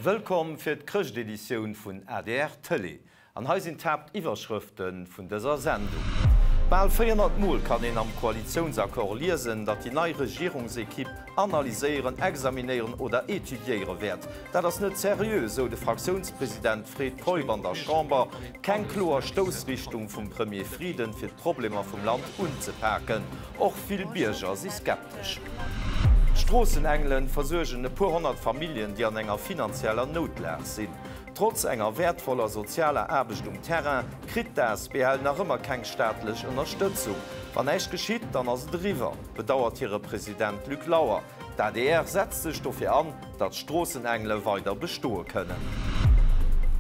Wëllkomm fir d'Chrëschteditioun vun adr Tëlee. An hei sinn d'Haaptiwwerschrëfte vun dëser Sendung. Bal 400 Mol kann een am Koalitiounsaccord liesen, datt déi nei Regierungsekipp analyséieren, examinéieren oder étudiéiere wäert. Dat ass net seriö, sou de Fraktiounspresident Fred Keup an der Chamber. Keng kloer Stoussrichtung vum Premier Frieden, fir d'Problemer vum Land unzepaken. Och vill Bierger si skeptesch. D'Stroossenengelen versuergen e puer 100 Familljen, déi an enger finanzieller Noutlag sinn. Trotz enger wäertvoller sozialer Aarbecht um Terrain kritt d'ASBL nach ëmmer keng staatlech Ënnerstëtzung. Wann näischt geschitt, dann ass et eriwwer, bedauert hire President Luc Lauer. D'adr setzt sech dofir an, datt d'Stroossenengele weider bestoe kënnen.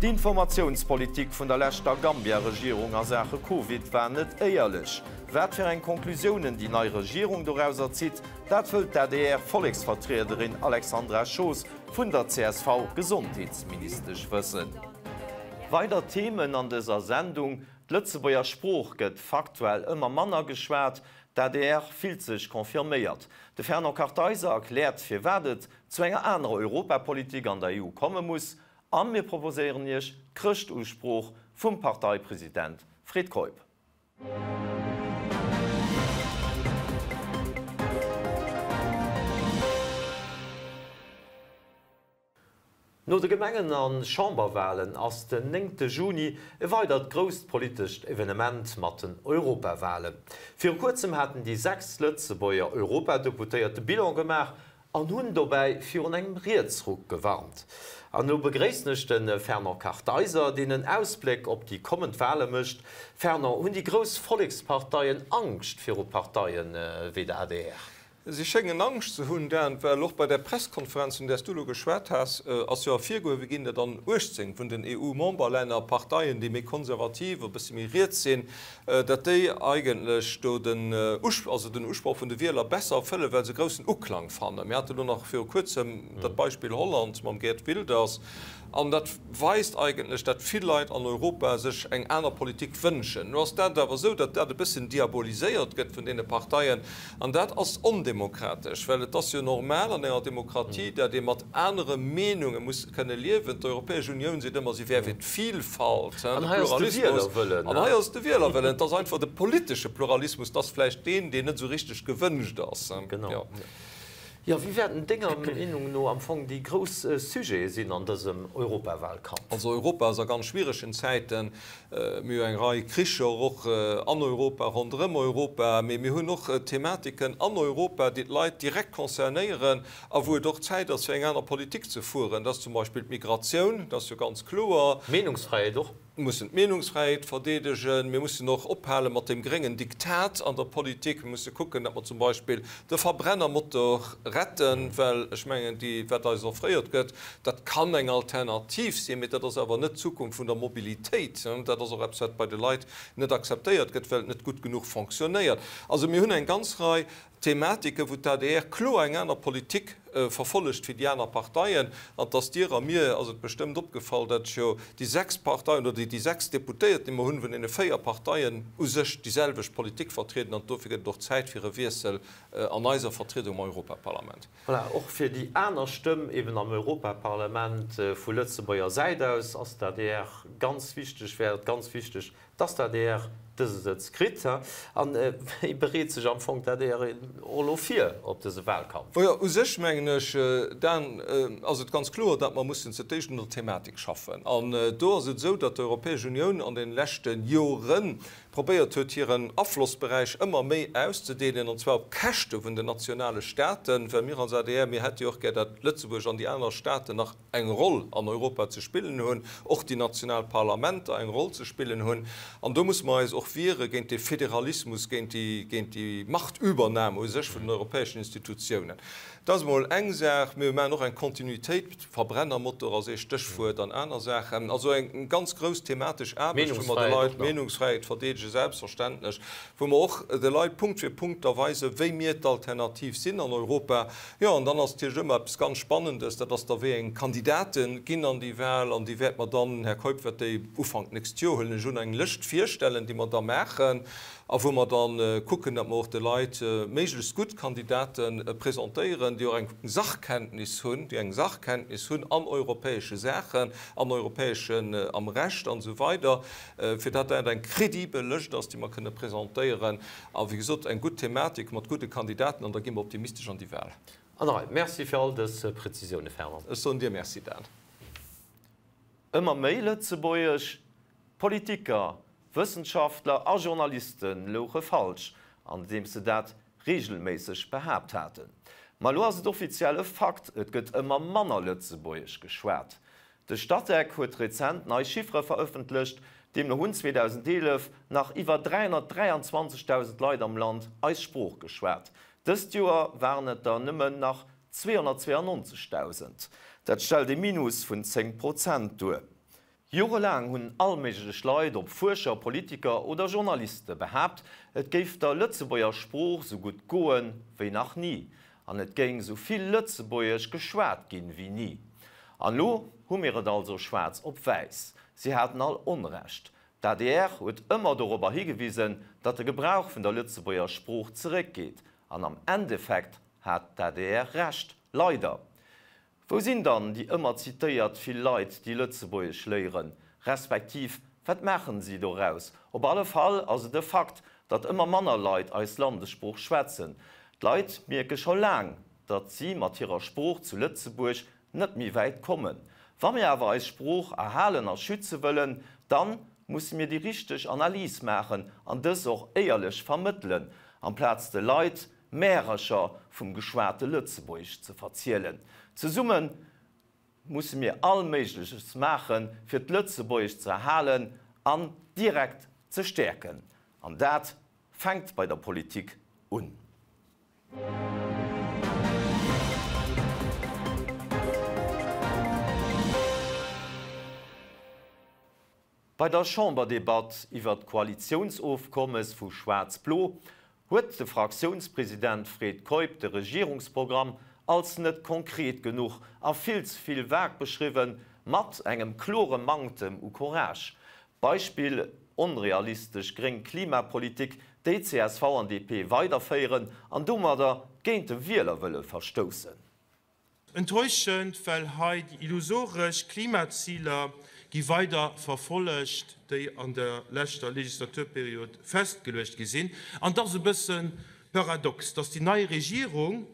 D'Informatiounspolitik vun der leschter Gambia-Regierung a Saache Covid war net éierlech. Wat fir eng Conclusiounen déi nei Regierung dorauser zitt, dat wëllt d'ADR-Volleksvertriederin Alexandra Schoos vun der CSV-Gesondheetsministesch wëssen. Weider Themen an dëser Sendung, D'Lëtzebuerger Sprooch gëtt faktuell ëmmer manner geschwat, d'ADR fillt sech confirméiert. De Fernand Kartheiser erkläert, firwat et zu enger anerer Europapolitik an der EU komme muss a mir proposéieren Iech d'Chrëschtusprooch vum Parteipresident Fred Keup. No de Gemengen a Chamberwalen ass den néngte Juni e weidert grousst politescht Evenement mat den Europawalen. Viru kuerzem haten déi 6 Lëtzebuerger Europadeputéiert de Bilan gemaach an hunn dobäi virun engem Rietsruck gewarnt. An elo begréissen ech de Fernand Kartheiser, deen en Ausbléck op déi kommend Wale mécht. Fernand, hunn déi grouss Volleksparteien Angscht viru Parteie wéi der adr? Si schéngen Angscht ze hunn, Dan, well och bei där Presskonferenz, vun där s du elo geschwat has, ass jo ervirgehuewe ginn, datt an 18 vun den EU-Memberlänner Parteien, déi méi konservativ, e bësse méi riets sinn, datt déi eigentlech do den also den Usproch vun de Wieler besser erfëllen, well se groussen Uklang fannen. Mir hate lo nach viru kuerzem dat Beispill Holland mam Geert Wilders. An dat weist eigentlech, datt vill Leit an Europa sech eng aner Politik wënschen. Elo ass dat awer esou, datt dat e bëssen diaboliséiert gëtt vun deene Parteien. An dat ass ondemokratesch, well et ass jo normal an enger Demokratie, datt ee mat anere Meenunge muss kënne liewen. D'Europäesch Unioun seet ëmmer, si wär fir d'Vilfalt, de Pluralismus. An hei ass et de Wielerwëllen. Et ass einfach de politesche Pluralismus, dat ass vläicht deen, deen net esou richteg gewënscht ass. Genau. Jo, wéi wäerten denger Meenung no am Fong déi grouss Sujete sinn an dësem Europawalkampf? Also Europa ass a ganz schwieregen Zäiten. Mir hu eng Rei Kricher och an Europa, ronderëm Europa, mee mir hunn och Thematiken an Europa, déi d'Leit direkt concernéieren a wou et och Zäit ass fir eng aner Politik ze fueren. Dat ass zum Beispill d'Migratioun, dat ass jo ganz kloer. D'Meenungsfräiheet och. Mir mussen d'Meenungsfräiheet verdeedegen. Mir mussen och ophale mat deem gréngen Diktat an der Politik. Mir musse kucken, datt mer zum Beispill de Verbrennermotor retten, well ech mengen, déi, wat eis offréiert gëtt, dat kann eng Alternativ sinn, mee dat ass awer net d'Zukunft vun der Mobilitéit. Dat ass och eppes, wat bei de Leit net akzeptéiert gëtt, well et net gutt genuch fonctionnéiert. Also mir hunn eng ganz Rei Thematike wou d'ADR kloer eng aner Politik verfollegt wéi déi aner Parteien. An et ass dir a mir ass et bestëmmt opgefall, datt jo déi 6 Parteien oder déi 6 Deputéiert, déi mer hunn, vun deene 4 Parteien u sech déi selwecht Politik vertrieden. An dofir gëtt et och Zäit fir e Wiessel an eiser Vertriedung am Europaparlament. Voilà, och fir déi aner Stëmm eben am Europaparlament vu Lëtzebuerger Säit aus ass d'ADR ganz wichteg, wär et ganz wichteg, Dass d'ADR dëse Sëtz kritt, an wéi bereet sech am Fong d'ADR och elo vir op dëse Wahlkampf? Oh jo, u sech mengen ech, Dan, ass et ganz kloer, datt mer mussen zu d'éischt un der Thematik schaffen. An do ass et esou, datt d'Europäesch Unioun an deene leschte Jore probéiert huet, hiren Aflossberäich ëmmer méi auszedeelen, an zwar op Käschte vun den nationale Staaten, well mir als adr, mir hätte jo och gär, datt Lëtzebuerg an déi aner Staaten nach eng Roll an Europa ze spillen hunn, och déi national Parlamenter eng Roll ze spillen hunn. An do musse mer eis och wiere géint dee Federalismus, géint déi, géint déi Machtübernahme u sech vun den europäeschen Institutiounen. Dat ass emol eng Saach. Mir maachen och eng Kontinuitéit, Verbrennermotor ass ee Stéchwuert, an aner Saachen. Also eng ganz grouss thematesch Aarbecht, wou mer de Leit d'Meenungsfräiheet verdeedegen, selbstverständlech, wou mer och de Leit Punkt fir Punkt da weisen, wéi mir d'Alternativ sinn an Europa. Jo, an dann ass natierlech ëmmer eppes ganz Spannendes, dat ass da wéi eng Kandidate ginn an déi Wahl. An déi wäerte mer dann, Här Keup wäert déi Ufank nächst Joer, huelen ech un, eng Lëscht virstellen, déi mer da maachen. A wou mer da kucken, datt mer och de Leit méiglechst gutt Kandidate presentéieren, déi och eng Sachkenntnis hunn, déi eng Sachkenntnis hunn an europäesche Saachen, an europäeschen, am Recht an esou weider, fir datt dat eng credibel Lëscht ass, déi mer kënne presentéieren. A wéi gesot, eng gutt Thematik mat gudde Kandidaten, an da gi mer optimistesch an déi Wahl. An der Rei. Merci fir all dës Präzisioune, Fernand. Ech soen dir Merci, Dan. Ëmmer méi lëtzebuergesch Politiker, Wëssenschaftler a Journaliste louche falsch, andeems se dat reegelméisseg behaapt haten. Ma elo ass et offiziell e Fakt, et gëtt ëmmer manner Lëtzebuergesch geschwat. De Statec huet rezent nei Chiffere verëffentlecht, deemno hunn 2011 nach iwwer 323.000 Leit am Land eis Sprooch geschwat. Dëst Joer waren et der nëmmen nach 292.000. Dat stellt e Minus vun 10 Prozent duer. Jorelaang hunn all méiglech Leit, ob Fuerscher, Politiker oder Journaliste behaapt, et géif der Lëtzebuerger Sprooch sou gutt goen wéi nach ni an et géing sou vill Lëtzebuergesch geschwat ginn wéi ni. An elo hu mir et also schwaarz op wäiss, si haten all Onrecht. D'adr huet ëmmer dorobber higewisen, datt de Gebrauch vun der Lëtzebuerger Sprooch zeréckgeet. An am Endeffekt hat d'adr Recht. Leider. Wou sinn dann déi ëmmer zitéiert vill Leit, déi Lëtzebuergesch léieren, respektiv wat maachen si doraus? Op alle Fall ass et e Fakt, datt ëmmer manner Leit eis Landessprooch schwätzen. D'Leit mierke scho laang, datt si mat hirer Sprooch zu Lëtzebuerg net méi wäit kommen. Wa mir awer eis Sprooch erhalen a schütze wëllen, dann musse mir déi richteg Analys maachen an dës och éierlech vermëttelen, amplaz de Leit Märercher vum geschwate Lëtzebuergesch ze verzielen. Zesumme musse mir all Méigleches maachen, fir d'Lëtzebuergescht ze erhalen an direkt ze stäerken. An dat fänkt bei der Politik un. Bei der Chamberdebatt iwwert d'Koalitiounsofkommes vu Schwaarz-Blo huet de Fraktiounspresident Fred Keup de Regierungsprogramm als net konkret genuch a vill ze vill vag beschriwwen, mat engem klore Manktem u Courage. Beispill, onrealistesch gréng Klimapolitik, déi csv an DP weiderféieren an domadder géint de Wielerwëlle verstoussen. Enttäuschend, well hei déi illusoresch Klimaziler gi weider verfollegt, déi an der leschter Legislaturperiod festgeluecht gi sinn. An et ass e bësse paradox, dass déi nei Regierung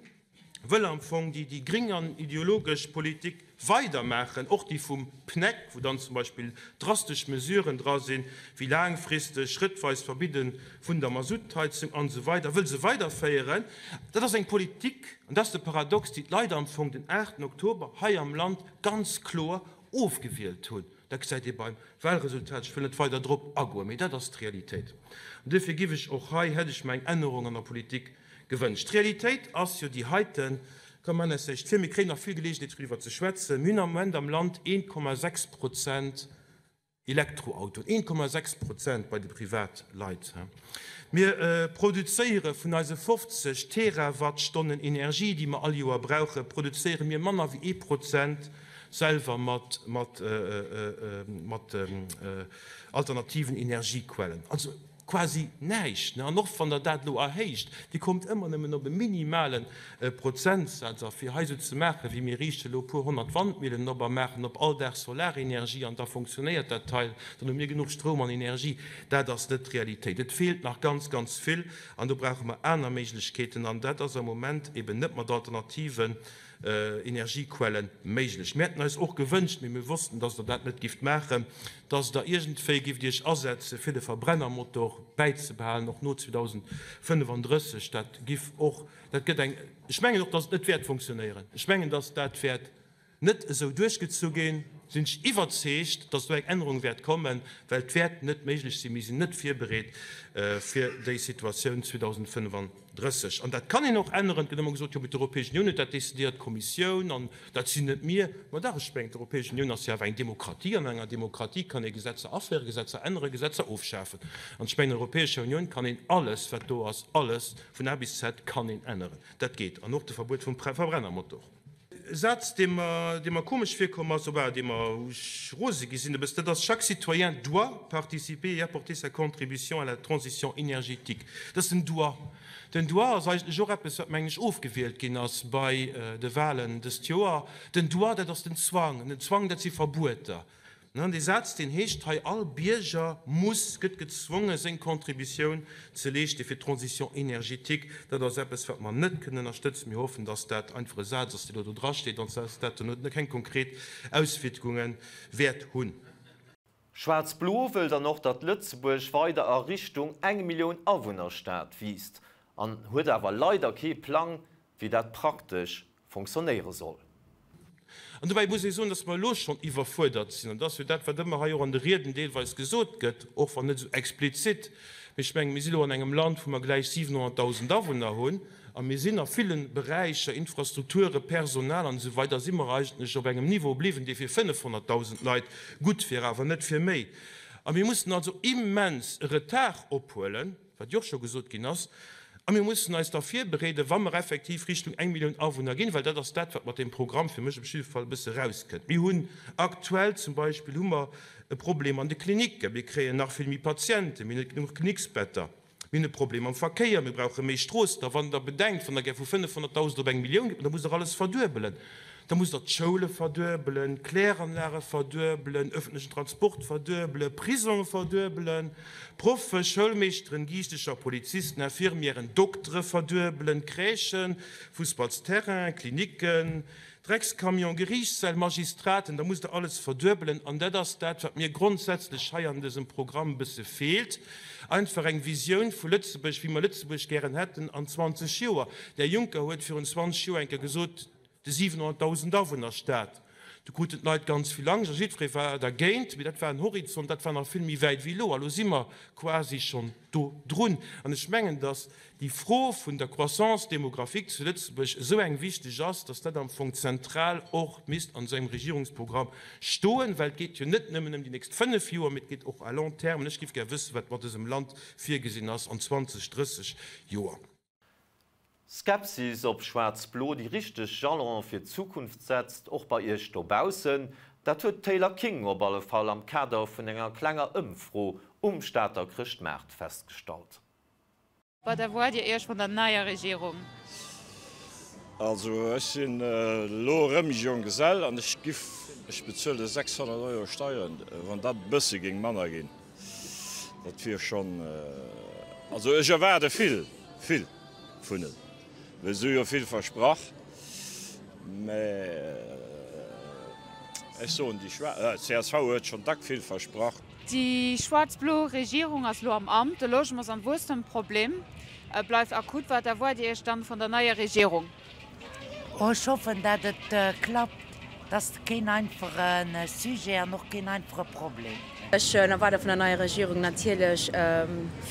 wëll am Fong déi déi gréng an ideologesch Politik weidermaachen, och déi vum PNEC, wou dann zum Beispill drastesch Mesuren dra sinn, wéi laangfristeg schrëttweis Verbidde vun der Masuttheizung an esou weider, wëll se weiderféieren. Dat ass eng Politik, an dat ass de Paradox, déi d'Leit am Fong den 8 Oktober hei am Land ganz kloer ofgewielt hunn. Dat gesäit ee beim Wahlresultat. Ech wëll net weider drop agoen, mee dat ass d'Realitéit. An duerfir giff ech och hei, hätt ech mer eng Ännerung an der Politik gewënscht. D'Realitéit ass jo déi heiten, komm man es eréischt vir, mir kréien nach vill Geleegenheet driwwer ze schwätzen, mir hunn am Moment am Land 1,6 Prozent Elektroautoen, 1,6 Prozent bei de Privatleit. Mir produzéiere vun eise 50 Terawattstonnen Energie, déi mer all Joer brauchen, produzéiere mir manner wéi ee Prozent selwer mat alternativen Energiequellen. Also Quasi näischt. An och wann Der dat elo erhéicht, Dir kommt ëmmer nëmmen op e minimale Prozentsaz. A fir hei esou ze maachen, wéi mir riichte elo e puer 100 Wandmillen op a maachen op all Dag Solarenergie an da funktionéiert dat Teil, dann hu mir genuch Stroum an Energie, dat ass net d'Realitéit. Et feelt nach ganz, ganz vill an do brauche mer aner Méiglechkeeten an dat ass am Moment eben net mat alternativen Energiequellen méiglech. Mir hätten eis och gewënscht, mee mir wossten, dass Der dat net gifft maachen, dass Der iergendwéi gifft Iech asetze fir de Verbrennermotor bäizebehalen, och no 2035. Dat giff och, dat gëtt eng, ech mengen och, dass et net wäert funktionéieren. Ech mengen, dass dat wäert net esou duerchgezu ginn, sinn ech iwwerzeegt, dass do eng Ännerung wäert kommen, well et wäert net méiglech sinn, mir sinn net virbereet fir déi Situatioun 2035. 30. An dat kann een och änneren. Et gëtt ëmmer gesot, jo, mee d'Europäesch Unioun huet dat decidéiert, d'Kommissioun, an dat sinn net mir. Ma dach, ech mengen, d'Europäesch Unioun ass jo awer eng Demokratie, an an enger Demokratie kann ee Gesetzer aféieren, Gesetzer änneren, Gesetzer ofschafen. An ech mengen, an der Europäescher Unioun kann een alles, wat do ass, alles, vun A bis Z, kann een änneren. Dat geet. An och de Verbuet vum Verbrennermotor. E Saz, dee mer, dee mer komesch virkomm ass, enfin, dee mer, wou ech rose gi sinn e bëssen, dat ass, Chaque citoyen doit participer et apporter sa contribution à la transition énergétique. Dat ass den doit. Den doit ass eigentlech och eppes, wat, mengen ech, ofgewielt ginn ass bei de Wahlen dëst Joer. Den doit, dat ass den Zwang. Den Zwang, dat si Verbueter. Dee Saz, deen heescht hei, All Bierger muss, gëtt gezwonge seng Contributioun ze leeschte fir d'Transition énergétique. Dat ass eppes, wat mer net kënnen ënnerstëtzen. Mir hoffen, dass dat einfach e Saz ass, deen elo do drasteet, an dass dat duerno keng konkret Auswierkunge wäert hunn. Schwaarz-Blo wëll dann och, datt Lëtzebuerg weider a Richtung eng Millioun Awunnerstad wiisst an huet awer leider kee Plang, wéi dat praktesch fonctionnéiere soll. An dobäi muss ee soen, dass mer elo schonn iwwerfuerdert sinn. An dat ass jo dat, wat ëmmer hei och an de Rieden deelweis gesot gëtt, och wann net esou explizit. Mee ech mengen, mir si elo an engem Land, wou mer gläich 700.000 Awunner hunn, a mir sinn a ville Beräicher, Infrastrukture, Personal an esou weider, si mer eigentlech op engem Niveau bliwwen, dee fir 500.000 Leit gutt wier, awer net fir méi. A mir mussen also immens e Retard ophuelen. wat jo och scho gesot ginn ass, a mir mussen eis da virbereeden, wa mer effektiv Richtung eng Millioun Awunner ginn, well dat ass dat, wat mat deem Programm fir mech op jidde Fall e bësse erauskënnt. Mir hunn aktuell zum Beispill hu mer e Problem an de Klinicken, mir kréien nach vill méi Patienten, mir hunn net genuch Kliniksbetter, mir hunn e Problem am Verkéier, mir brauche méi Stroossen. A wann Der bedenkt, wann Der gär vu 500.000 op eng Millioun gitt, da musst Der alles verduebelen. Da musst Der d'Schoule verduebelen, d'Kläranlage verduebelen, öffentlechen Transport verduebelen, Prisonge verduebelen, Proffe, Schoulmeeschteren, Giichtecher, Polizisten, Infirmièren, Doktere verduebelen, Crèchen, Fussballsterrainen, Klinicken, Dreckscamion, Geriichtssäll, Magistraten, da musst Der alles verduebelen. An dat ass dat, wat mir grondsätzlech hei an dësem Programm e bësse feelt, einfach eng Visioun vu Lëtzebuerg, wéi mer Lëtzebuerg gären hätten an 20 Joer. De Här Juncker huet virun 20 Joer eng Kéier gesot, De 700.000 Awunnerstad, do kruten d'Leit ganz vill Angscht a jiddweree war dergéint, mee dat war en Horizont, dat war nach vill méi wäit wéi elo. A lo si mer quasi schonn do drun. An ech mengen, datt déi Fro vun der Croissance démographique zu Lëtzebuerg esou eng wichteg ass, datt dat am Fong zentral och misst an esou engem Regierungsprogramm stoen, well et geet jo net nëmmen ëm déi nächst fënnf Joer, mee et geet och à long terme. An ech géif gär wëssen, wat mat dësem Land virgesinn ass an 20, 30 Joer. Skepsis, ob Schwaarz-Blo déi richteg Jalon fir d'Zukunft setzt, och bei Iech dobaussen, dat huet d'Taylor King op alle Fall am Kader vun enger klenger Ëmfro um Stater Chrëschtmaart festgestallt. Wat erwaart Dir Iech vun der neier Regierung? Also ech sinn elo erëm Jonggesell an ech giff, ech bezuele 600 Euro Steieren, wann dat e bësse géing manner ginn. Dat wier schonn, also ech erwaarde vill, vill vun en, well se hu jo vill versprach, mä ech soen, déi csv huet schonn dack vill versprach. Déi schwaarz-blo Regierung ass elo am Amt. De Logements an Wuesstemproblem bleift akut. Wat erwaart Dir Iech dann vun der neier Regierung? Oh, ech hoffen dat et klappt. Et ass keen einfache Sujet an och keen einfache Problem. Ech erwaarde vun der neier Regierung natierlech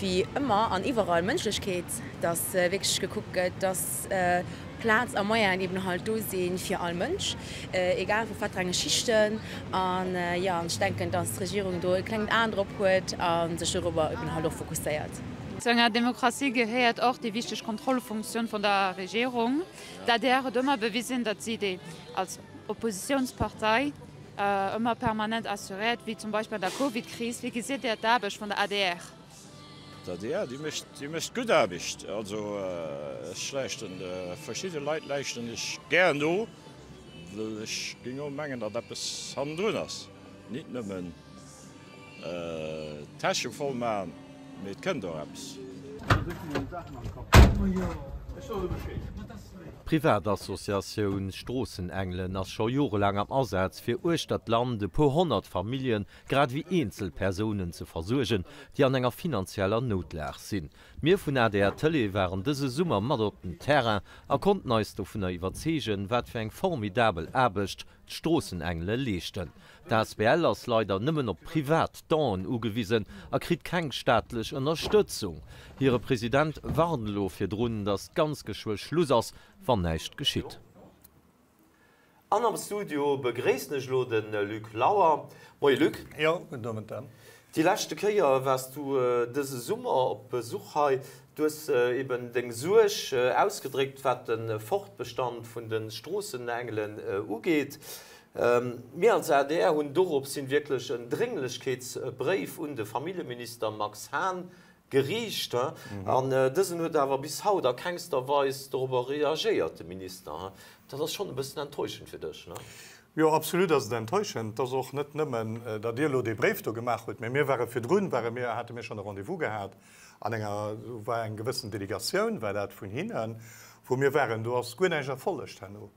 wéi ëmmer an iwwerall Mënschlechkeet, datt wierklech gekuckt gëtt, datt Plaz a Moyenen eben halt do si fir all Mënsch, egal vu wat fir enge Schichten. An jo, ech denken, datt d'Regierung do e klengt Aen drop huet a sech dorobber eben halt och fokusséiert. Zu enger Demokratie gehéiert och déi wichteg Kontrollfunktioun vun der Regierung. D'adr huet ëmmer bewisen, datt si déi als Oppositiounspartei ëmmer permanent assuréiert, wéi zum Beispill an der Covid-Kris. Wéi gesitt Dir d'Aarbecht vun der adr? D'adr, déi mécht, déi mécht gutt Aarbecht. Also ech läischten, verschidde Leit läischten ech gär no, well ech géing och mengen, datt eppes hannendrun ass, nit nëmmen. D'Täsche voll man, mee et kënnt och eppes. D'Privatassociatioun Stroossenengelen ass scho jorelaang am Asaz, fir uechter d'Land e puer 100 Familljen, grad ewéi eenzel Persounen ze versuergen, déi an enger finanzieller Noutlag sinn. Mir vun adr Tëlee waren dëse Summer mat op den Terrain a konnten eis dovunner iwwerzeegen, wat fir eng formidabel Aarbecht d'Stroossenengele leeschten. D'asbl ass leider nëmmen op privat Donen ugewisen a kritt keng staatlech Ënnerstëtzung. Hire President warnt elo virdrun, datt ganz geschwë Schluss ass, wann näischt geschitt. An am Studio begréissen ech elo de Luc Lauer. Moie Luc. Jo, gudden Owend Dan. Déi leschte Kéier waars du dëse Summer op Besuch hei. Du hues eben deng Suerg ausgedréckt, wat de Fortbestand vun de Stroossenengelen ugeet. Mir als adr hunn dorops hin wierklech en Drénglechkeetsbréif un de Familljeminister Max Hahn geriicht. An dësen huet awer bis haut a kengster Weis dorobber reagéiert, de Minister. Dat ass schonn e bëssen enttäuschend fir dech, ne? Jo, absolut ass et enttäuschend. Et ass och net nëmmen, datt Dir elo dee Bréif do gemaach hutt, mä mir ware virdrun, ware mir, hate mir schonn e Rendez-vous gehat an enger, do war eng gewëssen Delegatioun, war dat vun hinnen, wou mir waren. Do ass guer näischt erfollegt herno.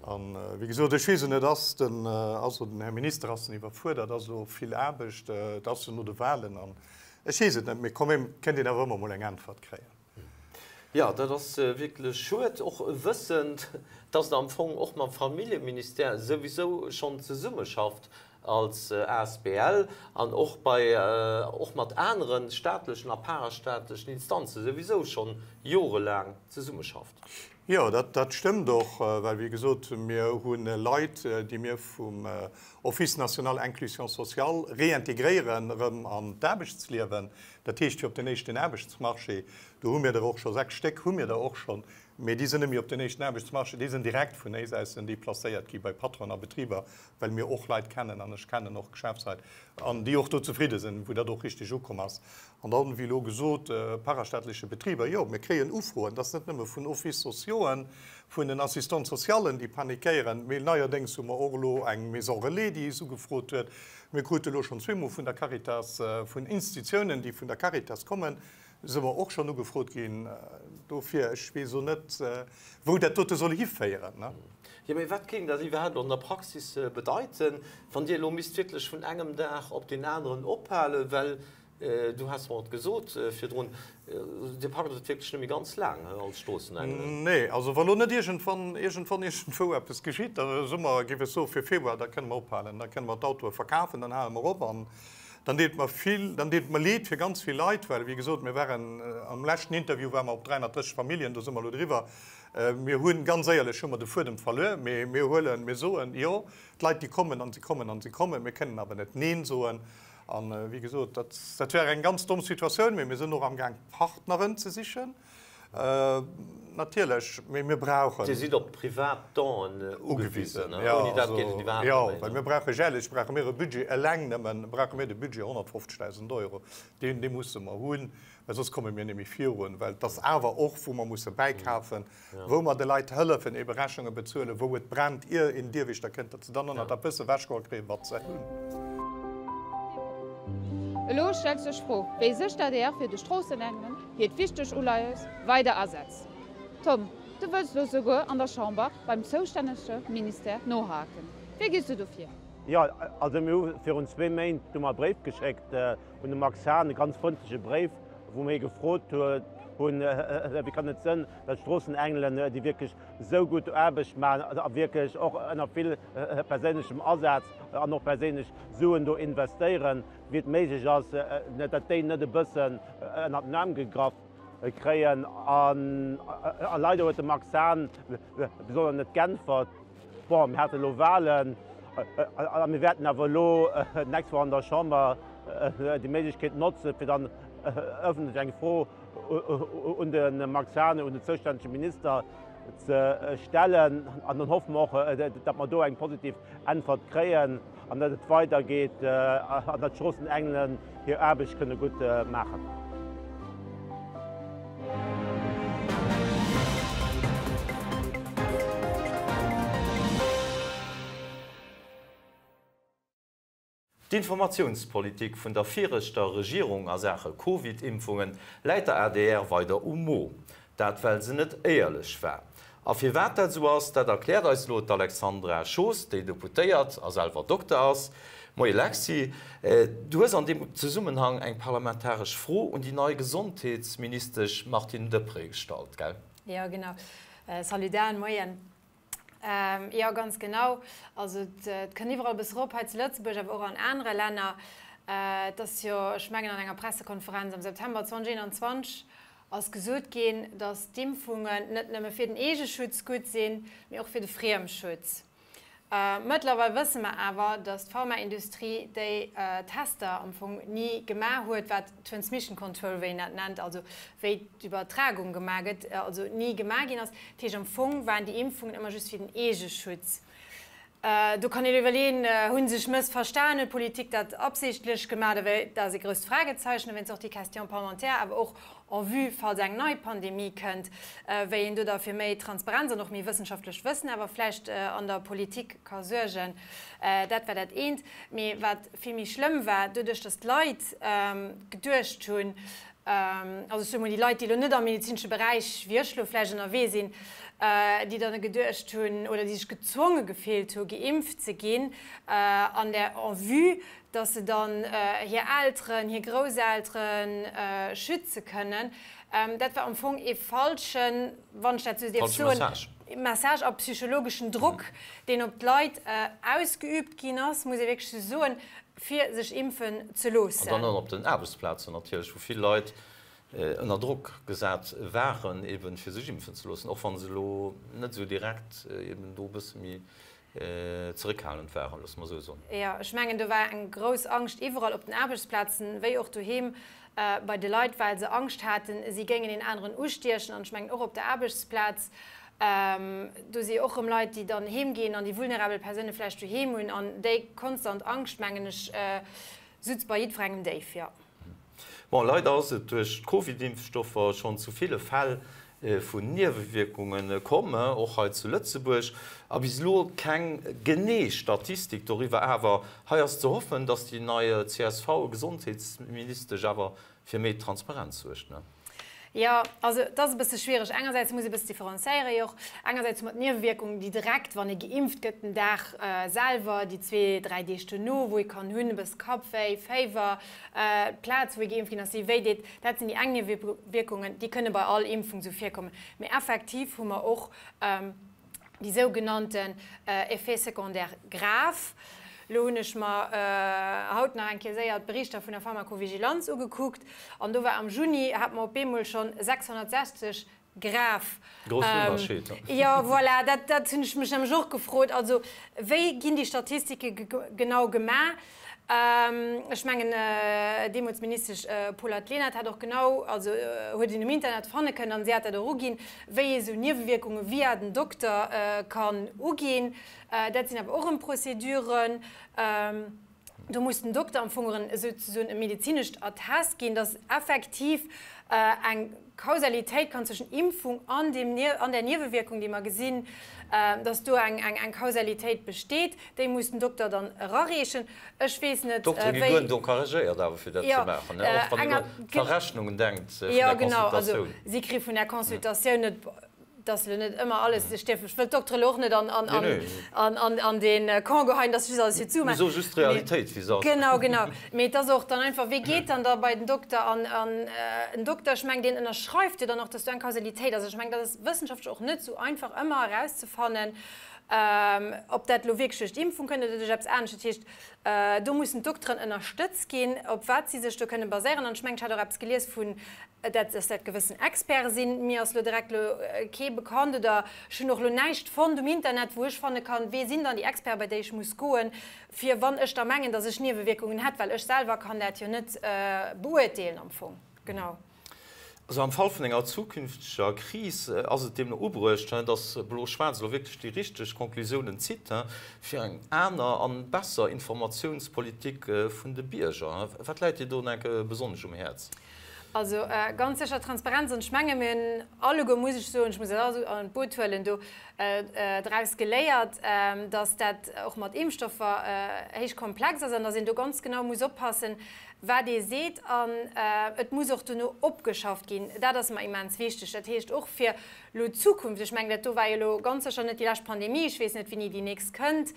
An, wéi gesot, ech weess et net, ass den, also den Här Minister, ass en iwwerfuerdert, ass elo vill Aarbecht, et ass jo no de Wahlen an ech weess et net, mee quand même kéint een awer ëmmer emol eng Äntwert kréien. Jo, dat ass wierklech schued, och wëssend, dass Der am Fong och mam Familljeministère souwisou schonn zesummeschafft als asbl an och bei, och mat anere staatlechen a parastaatlechen Instanze souwisou schonn jorelaang zesummeschafft. Jo, dat stëmmt och, well wéi gesot, mir hu Leit, déi mir vum Office national inclusion sociale réintégréieren erëm an d'Aarbechtsliewen, dat heescht fir op den éischten Aarbechtsmarché. Do hu mir der och scho 6 Stéck hu mir der och schonn, mee déi sinn net méi op den éischten Aarbechtsmarché, déi sinn direkt vun éis aus sinn déi placéiert gi bei Patronen a Betriber, well mir och Leit kennen an ech kennen och Geschäftsleit an déi och do zefridde sinn, wou dat och richteg ukomm ass. An dann, wéi elo gesot, parastaatleche Betriber, jo, mir kréien Ufroen, dat ass net nëmme vun Offices sociauxen, vun den Assistants socialen, déi panikéieren, mee neierdéngs hu mer och elo eng Maison relais, déi eis ugefrot huet. Mir krute elo schonn zweemol vun der Caritas, vun Institutiounen, déi vun der Caritas kommen, si mer och schonn ugefrot ginn. Dofir, ech weess elo net, wou dat dote soll hiféieren. Jo, mee wat kéint dat iwwerhaapt an der Praxis bedeiten, wann Dir elo misst wierklech vun engem Dag op deen aneren ophalen, well Du has mer et gesot virdrun, Dir packt et wierklech net méi ganz laang als Stroossenengelen. Nee, also wa lo net iergendwann, iergendwann, iergendwou eppes geschitt, da soe mer, géif ech soen, fir Februar, da kënne mer ophalen, da kënne mer d'Autoe verkafen, dann hale mer op. An dann deet mer vill, dann deet et mer leed fir ganz vill Leit, well, wéi gesot, mir waren, am leschten Interview ware mer op 330 Familljen, do si mer elo driwwer. Mir hunn, ganz éierlech, hu mer de Fuedem verluer, mee mir huelen, mir soen, jo, d'Leit, déi kommen an si kommen an si kommen, mir kënnen awer net Neen soen. An, wéi gesot, dat, dat wär eng ganz domm Situatioun, mee mir sinn och amgaang, Partneren ze sichen, natierlech, mee mir brauchen. Dir sidd op privat Donen ugewisen, ouni dat geet et iwwerhaapt net méi. Jo, well mir brauche jährlech brauche mir e Budget, eleng nëmme brauche mir de Budget 150.000 Euro, deen, dee musse mer hunn, well soss komme mir net méi virun, well et ass awer och, wou mer musse bäikafen, wou mer de Leit hëllefen, ebe Rechnunge bezuelen, wou et brennt, ier een Dierwiechter kënnt, datt se dann och nach dat bësse ewechgeholl kréien, wat se hunn. Elo stellt sech d'Fro, wéi sech d'ADR fir de Stroossenengelen hiert wichteg Uleies weider asetzt. Tom, du wëlls elo souguer an der Chamber beim zoustännege Ministère nohaken. Wéi gees du do vir? Jo, also mir hu virun zwee Méint hu mer e Bréif geschéckt un de Max Hahn, e ganz frëndleche Bréif, wou mir hie gefrot hunn, wéi kann et sënn, datt d'Stroossenengelen, déi wierklech esou gutt Aarbecht maachen a wierklech och ënner vill perséinlechem Asaz an och perséinlech Suen do investéieren, wéi et méiglech ass, datt déi net e bëssen ënnert den Aarm gegraff kréien. A leider huet de Max Hahn bis elo nach net g'äntwert. Bon, mir hate elo Wahlen a mir wäerten awer elo d'nächst Woch an der Chamber déi Méiglechkeet notzen, fir dann ëffentlech eng Fro un de Max Hahn, un den zoustännege Minister ze stellen. An dann hoffe mer och, datt mer do eng positiv Äntwert kréien an datt et weidergeet an datt d'Stroossenengelen hir Aarbecht kënne gutt maachen. D'Informatiounspolitik vun der viregter Regierung a Saache Covid-Impfungen läit der adr weider um Mo. Dat well se net éierlech war. A firwat dat esou ass, dat erkläert eis elo d'Alexandra Schoos, déi Deputéiert a selwer Dokter ass. Moie Lexy, du hues an deem Zesummenhang eng parlamentaresch Fro un déi nei Gesondheetsministesch Martine Deprez gestallt, gell? Jo, genau. Salut Dan, moien. Jo, ganz genau. Also et kënn iwwerall e bësse rop, hei zu Lëtzebuerg, awer och an anere Länner. Et ass jo, ech mengen an enger Pressekonferenz am September 2021 ass gesot ginn, datt d'Impfungen net nëmme fir den Eegeschutz gutt sinn, mee och fir de Friemschutz. Mëttlerweil wësse mer awer, datt d'Pharmaindustrie déi Tester am Fong ni gemaach huet, wat Transmission Control, wéi een dat nennt, also wéi d'Iwwertragung gemaach gëtt, also ni gemaach ginn ass. Dat heescht, am Fong waren déi Impfungen ëmmer just fir den Eegeschutz. Do kann een iwwerleeën, hu se sech mëssverstan, huet d'Politik dat absichtlech gemaach oder wéi? Dat ass e grousst Fragezeichen. Dowéinst och déi Question parlementaire, awer och en vue, falls eng nei Pandemie kënnt, wéi een do da fir méi Transparenz an och méi wëssenschaftlecht Wëssen awer vläicht an der Politik ka suergen. Dat war dat eent. Mee wat vill méi schlëmm war, doduerch datt d'Leit geduecht hunn, also ech soe mol déi Leit, déi elo net am medezinesche Beräich, wéi ech elo vläicht ënnerwee sinn, déi dann geduecht hunn oder déi sech gezwonge gefillt hu geimpft ze ginn an der en vue, datt se dann hir Elteren, hir Grousseltere schütze kënnen, dat war am Fong ee falschen, wann ech dat esou dierf soen, Message a psychologeschen Drock, deen op d'Leit ausgeübt ginn ass, muss ee wierklech esou soen, fir sech impfen ze loossen. An dann och op den Aarbechtsplazen natierlech, wou vill Leit ënner Drock gesat waren, eben fir sech impfen ze loossen, och wa se elo net esou direkt eben do e bësse méi zeréckhalend waren, loosse mer esou soen. Jo, ech mengen, do war eng grouss Angscht iwwerall op den Aarbechtsplazen, wéi och doheem bei de Leit, well se Angscht haten, si géingen een aneren ustiechen. An ech mengen, och op der Aarbechtsplaz, Do si och erëm Leit, déi dann heem ginn an déi vulnerabel Persoune vläicht doheem hunn. An déi konstant Angscht, mengen ech, sutz bei jiddwerengem déif, jo. Bon, leider ass et duerch d'Covid-Impfstoffer schonn zu ville Fäll vun Niewewierkunge komm, och hei zu Lëtzebuerg. A bis elo keng genee Statistik doriwwer. Awer hei ass ze hoffen, datt déi nei CSV-Gesondheetsministesch awer fir méi Transparenz suergt, ne? Jo, also et ass e bësse schwiereg. Engersäits muss ee bësse differenzéieren, jo. Engersäits hu mer d'Niewewierkungen, déi direkt, wann ee geimpft gëtt, den Dag selwer, déi zwee, dräi Deeg duerno, wou ee kann hunn, e bësse Kappwéi, Féiwer, d'Plaz, wou ee geimpft ginn ass, déi wéi deet. Dat sinn déi eng Niewewierkungen, déi kënne bei all Impfung esou virkommen. Mee effektiv hu mer och déi sougenannten Effets secondaires graves. Lo hunn ech mer haut nach eng Kéier séier d'Berichter vun der Pharmakovigilanz ugekuckt an do war am Juni, hate mer op eemol schonn 660 grave. Groussen Ënnerscheed. Jo, voilà, dat, dat hunn ech mech nämlech och gefrot. Also, wéi ginn déi Statistike genau gemaach? Ech mengen, deemools d'Ministesch Paulette Lenert hat och genau, also huet een um Internet fanne kënnen, an si hat dat och uginn, wéi ee sou Niewewierkunge via den Dokter kann uginn. Dat sinn awer och erëm Prozeduren. Do muss den Dokter am Fong erëm souzesoen e medezinescht Attest ginn, dass effektiv eng Kausalitéit kann zwëschen Impfung an dem an der Niewewierkung, déi mer gesinn, dass do eng eng Kausalitéit besteet, déi muss den Dokter dann erareechen. Ech weess net, wéi. D'Doktere gi guer net encouragéiert awer fir dat ze maachen, ne? Och wann een un d'Verrechnungen denkt vun der Consultatioun. Jo, genau, also si kri vun der Consultatioun net. Et ass elo net ëmmer alles, ech dierf, ech wëll d'Doktere elo och net an, an, an, an, an dee Camp geheien, dass se just alles fir d'Sue maachen. Mir soe just d'Realitéit, wéi se ass. Genau, genau. Mee et ass och dann einfach, wee geet dann da bei den Dokter? An, an en Dokter, ech mengen, deen ënnerschreift jo dann och, dass do eng Kausalitéit ass. Ech mengen, dat ass wëssenschaftlech och net esou einfach ëmmer erauszefannen, ob dat elo wierklech duerch d'Impfung kënnt oder duerch eppes anescht. Dat heescht, do mussen d'Dokteren ënnerstëtzt ginn, op wat si sech do kënne baséieren. An ech mengen, ech hat och eppes gelies vun, dat, dass dat gewëssen Experte sinn. Mir ass elo direkt elo kee bekannt oder ech hunn och elo näischt fonnt um Internet, wou ech fanne kann, wee sinn dann déi Experten, bei déi ech muss goen, fir wann ech da mengen, dass ech Niewewierkungen hätt, well ech selwer kann dat jo net beurteelen am Fong. Genau. Also am Fall vun enger zukünfteger Kris ass et deemno ubruecht, dass Blo-Schwaarz elo wierklech déi richteg Conclusiounen zitt, fir eng aner an besser Informatiounspolitik vun de Bierger. Wat läit Dir do enke besonnesch um Häerz? Also ganz sécher Transparenz. An ech menge mir hunn alleguer, muss ech soen, ech muss dat alles an d'Boot huelen, do draus geléiert, dass dat och mat Impfstoffer héich komplex ass an dass een do ganz genau muss oppassen, wat ee seet an et muss och dono opgeschafft ginn. Dat ass mer immens wichteg. Dat heescht och fir elo d'Zukunft, ech mengen, dat do war jo elo ganz sécher net déi lescht Pandemie, ech weess net, wéini déi nächst kënnt,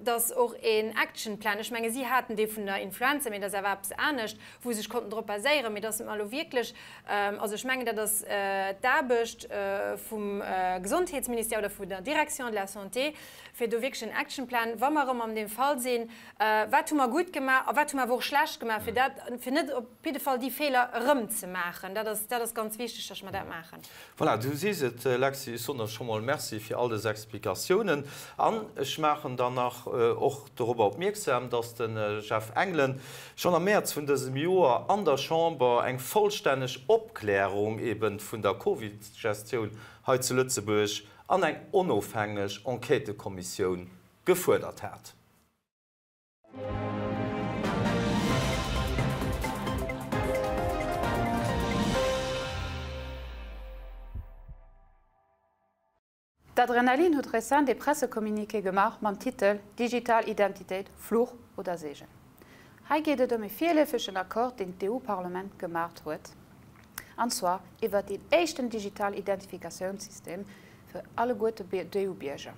dass och een Actionplan, ech menge si haten dee vun der Influenza, mee dat ass awer eppes anescht, wou se sech konnten drop baséieren, mee dass mer elo wierklech, also ech mengen, dat ass d'Aarbecht vum Gesondheetsministère oder vun der Direction de la Santé, fir do wierklech en Actionplan, wa mer erëm an deem Fall sinn, Wat hu mer gutt gemaach a wat hu mer awer och schlecht. gemaach, fir dat, fir net op jidde Fall déi Feeler erëm ze maachen. Dat ass, dat ass ganz wichteg, dass mer dat maachen. Voilà, du sees et, Lexy. Ech soen der scho mol Merci fir all dës Explikatiounen. An ech maachen dann nach och dorobber opmierksam, dass de Jeff Engelen schonn am Mäerz vun dësem Joer an der Chamber eng vollstänneg Opklärung eben vun der Covid-Gestioun hei zu Lëtzebuerg an eng onofhängeg Enquêtëkommissioun gefuerdert hat. D'Adrenalin huet rezent ee Pressecommuniqué gemaach mam Titel Digital Identitéit, Fluch oder Segen? Hei geet et ëm ee virleefegen Accord, deen d'EU-Parlement gemaacht huet, an zwar iwwert deen éischten digital Identifikatiounssystem fir alleguerte d'EU-Bierger.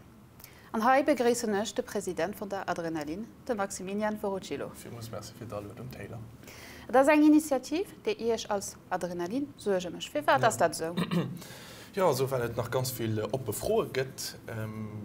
An hei begréissen ech de President vun der Adrenalin, de Maximilian Vorocillo. Villmools Merci fir d'Aluedung, Taylor. Et ass eng Initiativ, déi Iech als Adrenalin Suerge mécht. Firwat ass dat esou? Jo, also well et nach ganz vill oppe Froe gëtt.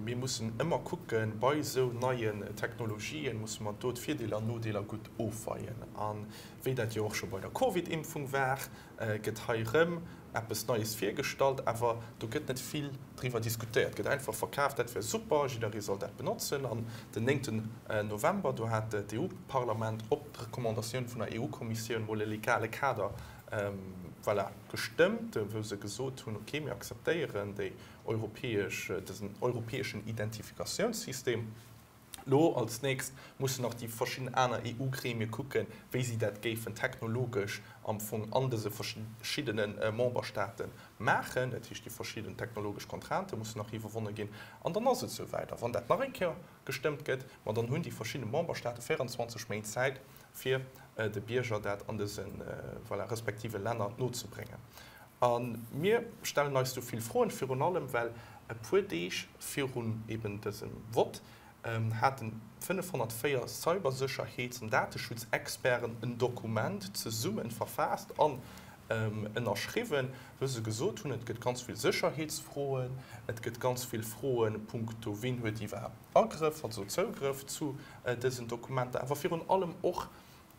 Mir mussen ëmmer kucken, bei esou neien Technologien musse mer do d'Virdeeler an Nodeeler gutt ofweien. A wéi dat jo och scho bei der Covid-Impfung war, gëtt hei erëm eppes Neies virgestallt, awer do gëtt net vill driwwer diskutéiert, gëtt einfach verkaaft, dat wär super, jidderee soll dat benotzen. An den néngten November, do hat d'EU-Parlament op d'Recommandatioun vun der EU-Kommissioun mol e legale Kader, voilà, gestëmmt, wou se gesot hunn, okay, mir akzeptéieren déi europäesch, dësen europäeschen Identifikatiounssystem. Lo als nächst mussen nach déi verschidden aner EU-Gremie kucken, wéi si dat géifen technologesch am Fong an dëse verschiddene Memberstaate maachen. Dat heescht, déi verschidden technologesch Contraintë mussen nach iwwerwonne ginn. An dann ass et souwäit. A wann dat nach eng Kéier gestëmmt gëtt, ma dann hunn déi verschidde Memberstaate 24 Méint Zäit, fir de Bierger dat an dëse, voilà, respektive Länner nozebréngen. A mir stellen eis do vill Froen, virun allem well e puer Deeg virun eben dësem Vott haten 504 Cybersécherheets an Dateschutzexperten en Dokument zesumme verfaasst an ënnerschriwwen, wou se gesot hunn, et gëtt ganz vill Sécherheetsfroen, et gëtt ganz vill Froen punkto wien huet iwwerhaapt Agrëff, also Zougrëff zu dësen Dokumenter, awer virun allem och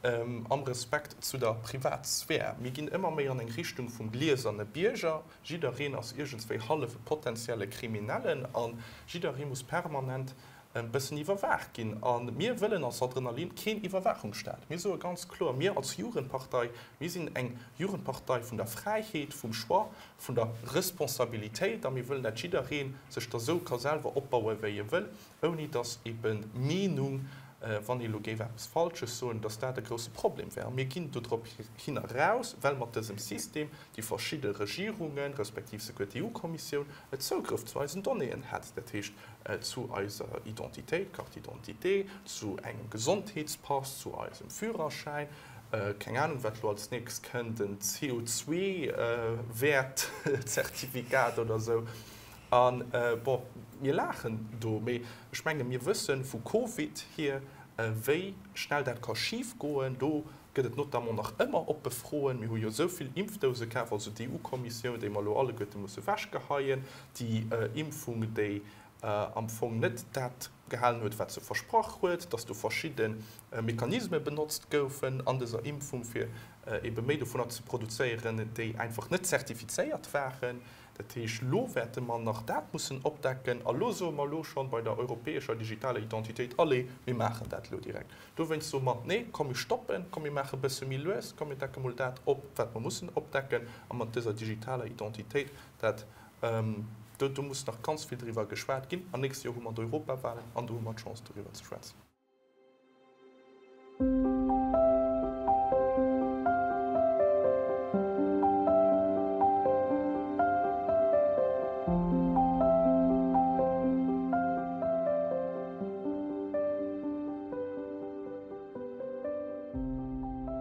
Am Respekt zu der Privatsphär. Mir ginn ëmmer méi an eng Richtung vum glieserne Bierger. Jiddereen ass iergendswéi hallef e potenzielle Kriminellen a jidderee muss permanent e bëssen iwwerwaacht ginn. A mir wëllen als Adrenalin keen Iwwerwaachungsstaat. Mir soe ganz kloer, mir als Jugendpartei, mir sinn eng Jugendpartei vun der Fräiheet, vum Choix, vun der Responsabilitéit a mir wëllen, dat jidderee sech da sou ka selwer opbauen, wéi e wëll. ouni datt eben d'Meenung, wann ee elo géif eppes Falsches soen, datt dat e grousse Problem wär. A mir ginn dodrop hin eraus, well mat dësem System déi verschidde Regierungen, respektiv souguer d'EU-Kommissioun, e Zougrëff zu eisen Donnéeën hätt, dat heescht zu eiser Identitéit, Carte d'identité, zu engem Gesondheetspass, zu eisem Führerschäin, keng Anung wat elo als nächst kënnt, en CO2-Wäert-Zertifikat oder esou. A bon, mir laachen do, mee ech menge mir wësse vu Covid hier, wéi schnell dat ka schifgoen. Do gëtt et notamment nach ëmmer oppe Froen. Mir hu jo esou vill Impfdouse kaf, also d'EU-Kommissioun, déi mer elo alleguerte musse wechgeheien, déi Impfung, déi am Fong net dat gehalen huet, wat se versprach huet, dass do verschidde Mechanisme benotzt goufen an dëser Impfung, fir ebe méi dovunner ze produzéieren, déi einfach net zertifizéiert waren. Dat heescht, elo wäerte mer nach dat mussen opdecken. A lo soe mer elo schonn bei der europäescher digitaler Identitéit, Allez, mir maachen dat elo direkt. Dowéinst soe mer, Nee, komm mir stoppen, komm mir maache e bësse méi lues, komm mir decke mol dat op, wat mer mussen opdecken. A mat dëser digitaler Identitéit, dat, do, do muss nach ganz vill driwwer geschwat ginn. An nächst Joer hu mer d'Europawahlen an do hu mer d'Chance, doriwwer ze schwätzen.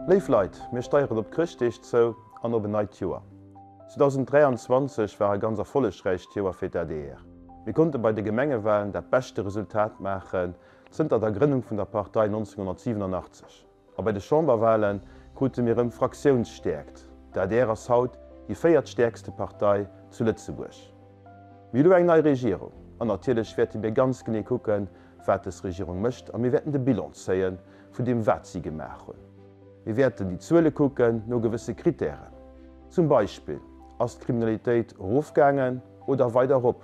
Léif Leit, mir steieren op d'Chrëschtdeeg zou an op en neit Joer. 2023 war e ganz erfollegräicht Joer fir d'ADR. Mir konnte bei de Gemengewalen dat beschte Resultat maachen zënter der Grënnung vun der Partei 1987. A bei de Chamberwale krute mir erëm Fraktiounsstäerkt. D'adr ass haut déi véiertstäerkste Partei zu Lëtzebuerg. Mir hu lo eng nei Regierung an natierlech wäerte mir ganz genee kucken, wat dës Regierung mécht a mir wäerten de Bilan zéie vun deem wat si gemaach hunn. Mir wäerten déi Zuele kucken no gewësse Kritären. Zum Beispill, Ass d'Kriminalitéit erofgaangen oder weider erop?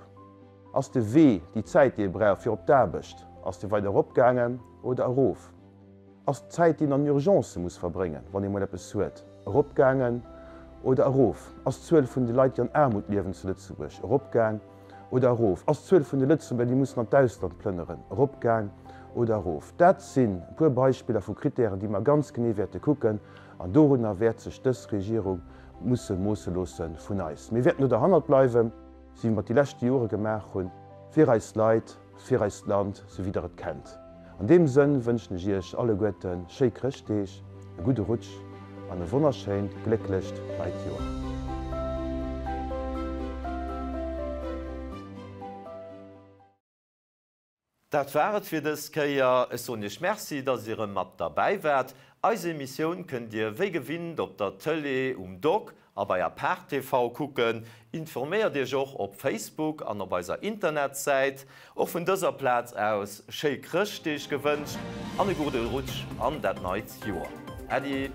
Ass de Wee, déi Zäit, déi ee brauch fir op d'Aarbecht, ass dee weider eropgaangen oder erof? Ass d'Zäit, déi een an Urgencë muss verbréngen, wann ee mol eppes huet, eropgaangen oder erof? Ass d'Zuel vun de Leit, déi an Aarmut liewen zu Lëtzebuerg, eropgaang oder erof? Ass d'Zuel vun de Lëtzebuerger, déi mussen an d'Ausland plënneren, eropgaang oder erof? Dat sinn e puer Beispiller vu Kritären, déi mer ganz genee wäerte kucken, an dorunner wäert sech dës Regierung musse moosse loosse vun eis. Mir wäerten do derhannert bleiwen. Sou wéi mer et déi leschte Jore gemaach hunn, fir eis Leit, fir eist Land, sou wéi der et kennt. An deem Sënn wënschen ech Iech alleguerte schéi Chrëschtdeeg, e gudde Rutsch an e wonnerschéint, glécklecht neit Joer. Dat war et fir dës Kéier. Ech soen Iech Merci, dass Dir erëm mat derbäi waart. Eis Emissioun kënnt Dir wéi gewinnt op der Tëlee, um Dock a bei Apart TV kucken. Informéiert Iech och op Facebook an op eiser Internetsäit. Och vun dëser Plaz aus schéi Chrëschtdeeg gewënscht an e gudde Rutsch an dat neit Joer. Äddi!